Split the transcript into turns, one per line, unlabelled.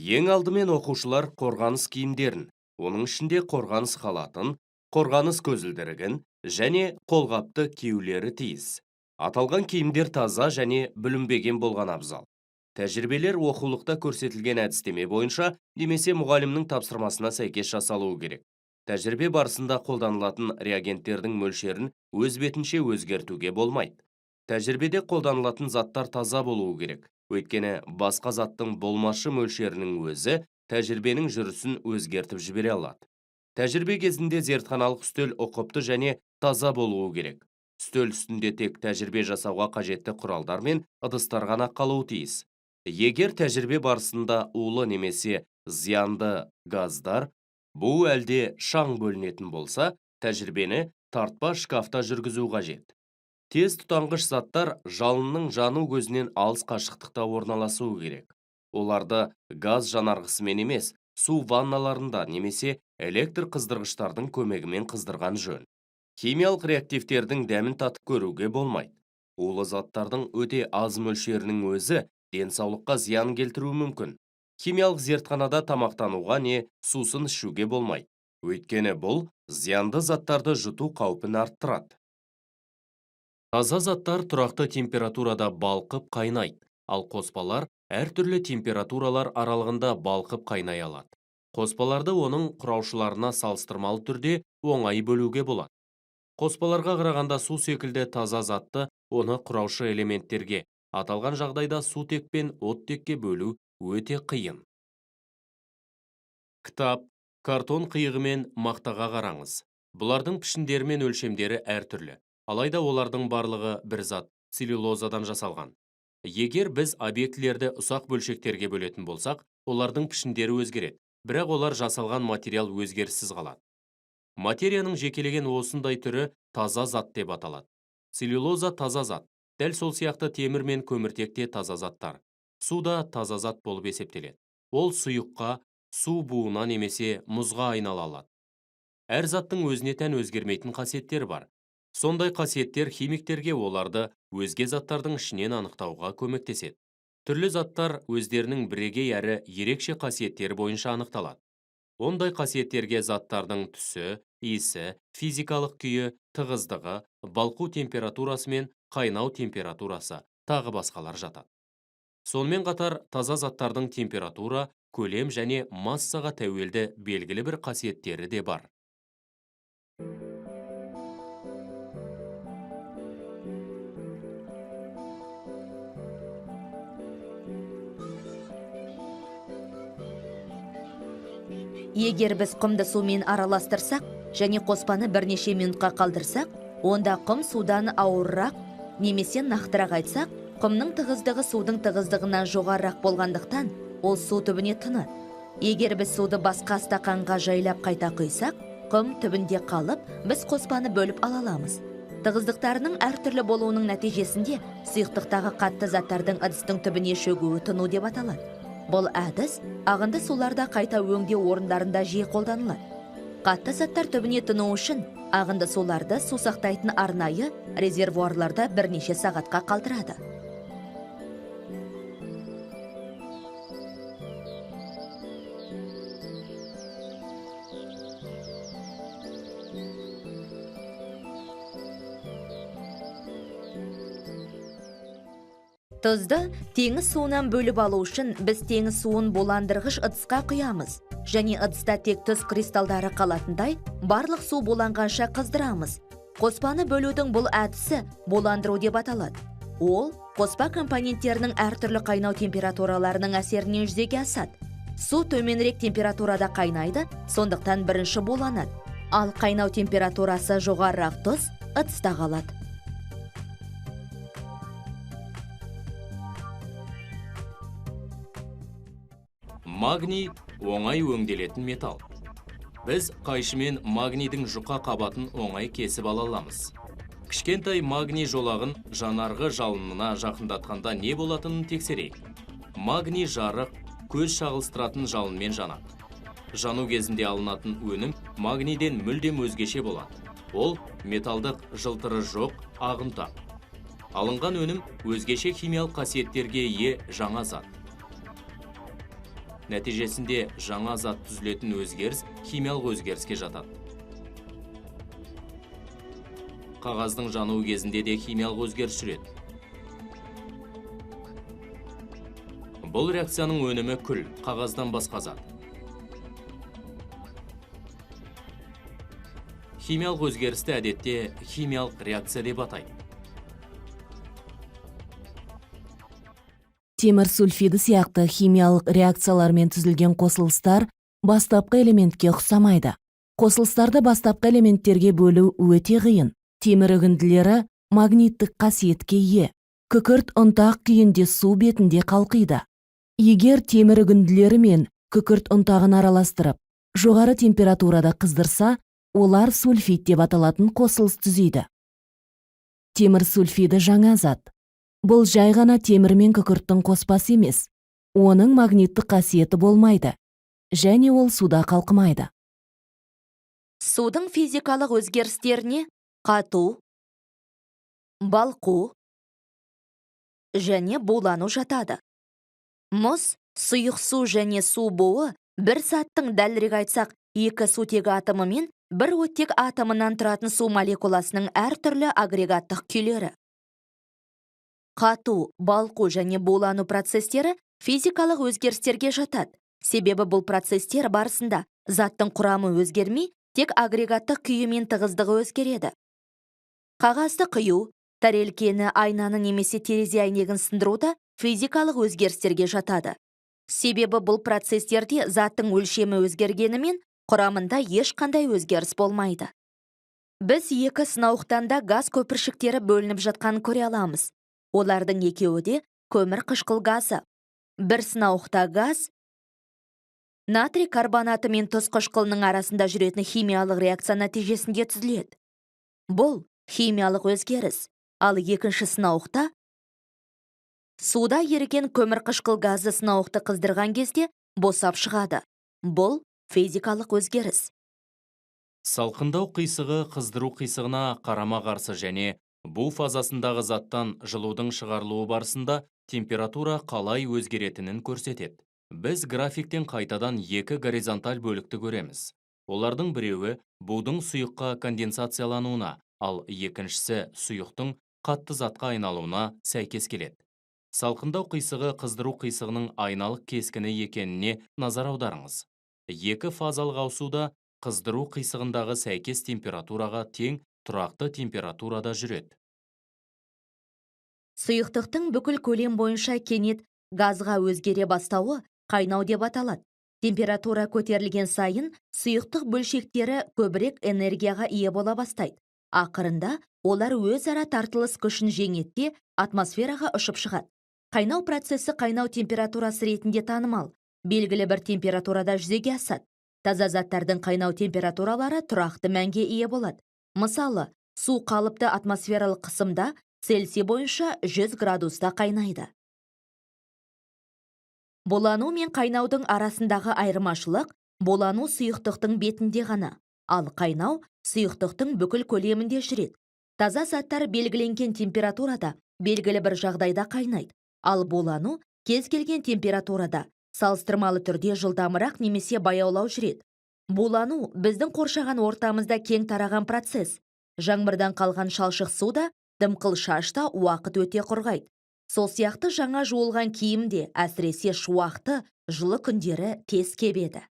Ең алдымен оқушылар қорғаныс киімдерін, оның ішінде қорғаныс халатын, қорғаныс көзілдірігін және қолғапты киюлері тиіс. Аталған киімдер таза және бүлінбеген болған абзал. Тәжірибелер оқулықта көрсетілген әдістеме бойынша немесе мұғалімнің тапсырмасына сәйкес жасалуы керек. Тәжірибе барысында қолданылатын реагенттердің мөлшерін өз бетінше өзгертуге болмайды. Тәжірибеде қолданылатын заттар таза болуы керек. Өйткені басқа заттың болмашы мөлшерінің өзі тәжірибенің жүрісін өзгертіп жібере алады. Тәжірибе кезінде зертханалық үстел ұқыпты және таза болуы керек. Үстел үстінде тек тәжірибе жасауға қажетті құралдар мен ыдыстар ғана қалуы тиіс. Егер тәжірибе барысында улы немесе зиянды газдар, бу әлде шаң бөлінетін болса, тәжірибені тартпа шкафта жүргізу қажет. Тез тұтанғыш заттар жалынның жану көзінен алыс қашықтықта орналасуы керек. Оларды газ жанарғысымен емес, су ванналарында немесе электр қыздырғыштардың көмегімен қыздырған жөн. Химиялық реактивтердің дәмін татып көруге болмайды. Улы заттардың өте аз мөлшерінің өзі денсаулыққа зиян келтіруі мүмкін. Химиялық зертханада тамақтануға не сусын ішуге болмайды. Өйткені бұл зиянды заттарды жұту қаупін арттырады. Таза заттар тұрақты температурада балқып қайнайды, ал қоспалар әртүрлі температуралар аралығында балқып қайнай алады. Қоспаларды оның құраушыларына салыстырмалы түрде оңай бөлуге болады. Қоспаларға қарағанда су секілді таза затты оны құраушы элементтерге, аталған жағдайда сутек пен оттекке бөлу өте қиын. Кітап, картон қиығы мен мақтаға қараңыз. Бұлардың пішіндері мен өлшемдері әртүрлі. Алайда олардың барлығы бір зат целлюлозадан жасалған. Егер біз объектілерді ұсақ бөлшектерге бөлетін болсақ, олардың пішіндері өзгереді, бірақ олар жасалған материал өзгеріссіз қалады. Материяның жекелеген осындай түрі таза зат деп аталады. Целлюлоза таза зат. Дәл сол сияқты темір мен көміртек те таза заттар. Су да таза зат болып есептеледі. Ол сұйыққа, су буына немесе мұзға айнала алады. Әр заттың өзіне тән өзгермейтін қасиеттері бар. Сондай қасиеттер химиктерге оларды өзге заттардың ішінен анықтауға көмектеседі. Түрлі заттар өздерінің бірегей әрі ерекше қасиеттері бойынша анықталады. Ондай қасиеттерге заттардың түсі, иісі, физикалық күйі, тығыздығы, балқу температурасы мен қайнау температурасы, тағы басқалар жатады. Сонымен қатар таза заттардың температура, көлем және массаға тәуелді белгілі бір қасиеттері де бар.
Егер біз құмды сумен араластырсақ және қоспаны бірнеше минутқа қалдырсақ, онда құм судан ауырырақ, немесе нақтырақ айтсақ, құмның тығыздығы судың тығыздығынан жоғарырақ болғандықтан, ол су түбіне тынады. Егер біз суды басқа стақанға жайлап қайта құйсақ, құм түбінде қалып, біз қоспаны бөліп ала аламыз. Тығыздықтарының әртүрлі болуының нәтижесінде сұйықтықтағы қатты заттардың ыдыстың түбіне шөгуі тыну деп аталады. Бұл әдіс ағынды суларда қайта өңдеу орындарында жиі қолданылады. Қатты заттар түбіне тыну үшін ағынды суларды су сақтайтын арнайы резервуарларда бірнеше сағатқа қалдырады. Тұзды теңіз суынан бөліп алу үшін біз теңіз суын буландырғыш ыдысқа құямыз және ыдыста тек тұз кристалдары қалатындай барлық су буланғанша қыздырамыз. Қоспаны бөлудің бұл әдісі буландыру деп аталады. Ол қоспа компоненттерінің әртүрлі қайнау температураларының әсерінен жүзеге асады. Су төменірек температурада қайнайды, сондықтан бірінші буланады. Ал қайнау температурасы жоғарырақ тұз ыдыста қалады.
Магний оңай өңделетін металл. Біз қайшымен магнийдің жұқа қабатын оңай кесіп ала аламыз. Кішкентай магний жолағын жанарғы жалынына жақындатқанда не болатынын тексерейік. Магний жарық, көз шағылыстыратын жалынмен жанады. Жану кезінде алынатын өнім магнийден мүлдем өзгеше болады. Ол металдық жылтыры жоқ ақ ұнтақ. Алынған өнім өзгеше химиялық қасиеттерге ие жаңа зат. Нәтижесінде жаңа зат түзілетін өзгеріс химиялық өзгеріске жатады. Қағаздың жануы кезінде де химиялық өзгеріс жүреді. Бұл реакцияның өнімі күл, қағаздан басқа зат. Химиялық өзгерісті әдетте химиялық реакция деп атайды.
Темір сульфиді сияқты химиялық реакциялармен түзілген қосылыстар бастапқы элементке ұқсамайды. Қосылыстарды бастапқы элементтерге бөлу өте қиын. Темір үгінділері магниттік қасиетке ие. Күкірт ұнтақ күйінде су бетінде қалқиды. Егер темір үгінділері мен күкірт ұнтағын араластырып, жоғары температурада қыздырса, олар сульфид деп аталатын қосылыс түзейді. Темір сульфиді жаңа зат. Бұл жай ғана темір мен күкірттің қоспасы емес. Оның магниттік қасиеті болмайды және ол суда қалқымайды.
Судың физикалық өзгерістеріне қату, балқу және булану жатады. Мұз, сұйық су және су буы бір заттың, дәлірек айтсақ, екі сутегі атомы мен бір оттек атомынан тұратын су молекуласының әртүрлі агрегаттық күйлері. Қату, балқу және булану процестері физикалық өзгерістерге жатады. Себебі бұл процестер барысында заттың құрамы өзгермей, тек агрегаттық күйі мен тығыздығы өзгереді. Қағазды қию, тәрелкені, айнаны немесе терезе әйнегін сындыру да физикалық өзгерістерге жатады. Себебі бұл процестерде заттың өлшемі өзгергенімен құрамында ешқандай өзгеріс болмайды. Біз екі сынауықтан да газ көпіршіктері бөлініп жатқанын көре аламыз. Олардың екеуі де көмір қышқыл газы. Бір сынауықта газ натрий карбонаты мен тұз қышқылының арасында жүретін химиялық реакция нәтижесінде түзіледі. Бұл химиялық өзгеріс. Ал екінші сынауықта суда еріген көмір қышқыл газы сынауықты қыздырған кезде босап шығады. Бұл физикалық өзгеріс.
Салқындау қисығы қыздыру қисығына қарама-қарсы және бу фазасындағы заттан жылудың шығарылуы барысында температура қалай өзгеретінін көрсетеді. Біз графиктен қайтадан екі горизонталь бөлікті көреміз. Олардың біреуі будың сұйыққа конденсациялануына, ал екіншісі сұйықтың қатты затқа айналуына сәйкес келеді. Салқындау қисығы қыздыру қисығының айналық кескіні екеніне назар аударыңыз. Екі фазалық ауысуда қыздыру қисығындағы сәйкес температураға тең тұрақты температурада жүреді.
Сұйықтықтың бүкіл көлем бойынша кенет газға өзгере бастауы қайнау деп аталады. Температура көтерілген сайын сұйықтық бөлшектері көбірек энергияға ие бола бастайды. Ақырында олар өзара тартылыс күшін жеңеді де атмосфераға ұшып шығады. Қайнау процесі қайнау температурасы ретінде танымал, белгілі бір температурада жүзеге асады. Таза заттардың қайнау температуралары тұрақты мәнге ие болады. Мысалы, су қалыпты атмосфералық қысымда Цельсий бойынша 100 градуста қайнайды. Булану мен қайнаудың арасындағы айырмашылық булану сұйықтықтың бетінде ғана, ал қайнау сұйықтықтың бүкіл көлемінде жүреді. Таза заттар белгіленген температурада белгілі бір жағдайда қайнайды, ал булану кез келген температурада салыстырмалы түрде жылдамырақ немесе баяулау жүреді. Булану біздің қоршаған ортамызда кең тараған процесс. Жаңбырдан қалған шалшық су да, дымқыл шаш та уақыт өте құрғайды. Сол сияқты жаңа жуылған киім де, әсіресе шуақты, жылы күндері тез кебеді.